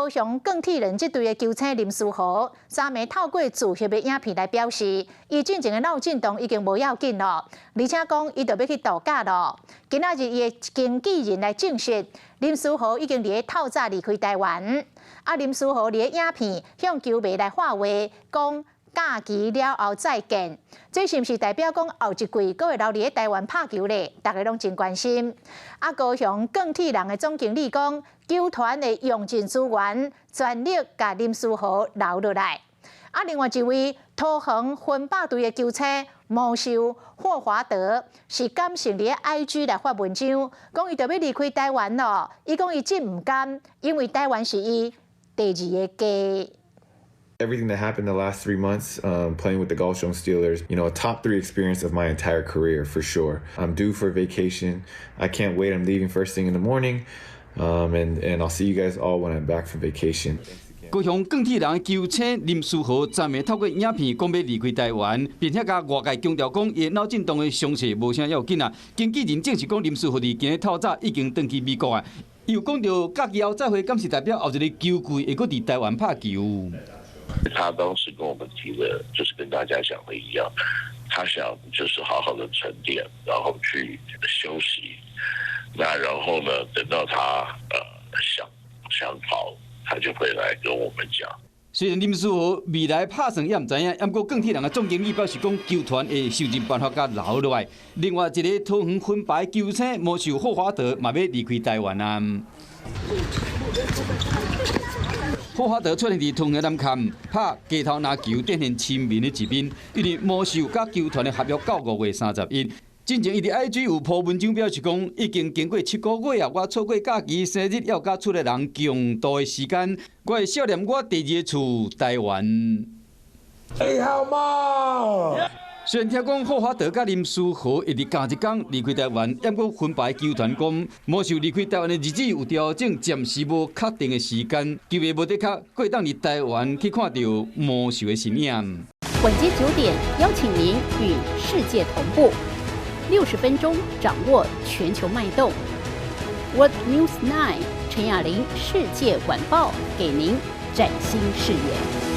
高雄鋼鐵人這隊的球星林書豪，昨暝透過自翕的影片來表示，伊進前的腦震盪已經無要緊囉，而且講伊就欲去度假囉。今仔日伊的經紀人來證實，林書豪已經佇咧透早離開台灣。啊，林書豪佇咧影片向球迷來喊話，講假期了後再見。這是毋是代表講後一季閣會留佇咧台灣拍球咧？大家攏真關心。啊，高雄鋼鐵人的總經理講，球團會用盡資源，全力共林書豪留落來。啊，另外一位桃園分霸隊的球星魔獸霍華德是感性佇咧 IG 來發文章，講伊就欲離開台灣囉。伊講伊真毋甘，因為台灣是伊第二个家。 Everything that happened the last 3 months, playing with the Kaohsiung Steelers, a top three experience of my entire career for sure. I'm due for vacation. I can't wait. I'm leaving first thing in the morning, and I'll see you guys all when I'm back from vacation. 高雄鋼鐵人球星林書豪昨暝透過影片講欲離開台灣，並且共外界強調講伊腦震盪的傷勢無啥要緊啊。經紀人證實講林書豪佇今日透早已經轉去美國啊。伊有講著假期後再會，敢是代表後一個球季會閣佇台灣拍球？他當時跟我們提的，就是跟大家講的一樣，他想就是好好的沉澱，然後去休息。那然後呢，等到他想想好，他就會來跟我們講。雖然林書豪未來拍算也毋知影，毋過鋼鐵人的總經理表示講，球團會想盡辦法共留落來。另外一个桃園分霸球星魔獸霍華德嘛欲離開台灣啊。霍華德出現佇桃園南崁拍街頭籃球，展現親民的一面。因為魔獸佮球團的合約到5月31。進前伊佇 IG 有鋪文章表示講，已經經過7個月啊，我錯過假期、生日，猶佮厝內人共度的時間，我會想念我第二个厝台灣。你好嗎？雖然聽講霍華德佮林書豪會佇仝一工離開台灣，毋過分霸球團講，魔獸離開台灣的日子有調整，暫時無確定的時間，球迷無的確會當佇台灣去看著魔獸的身影。晚間9點，邀請您與世界同步，60分鐘掌握全球脈動。World News 9 陳雅玲世界晚報，給您嶄新視野。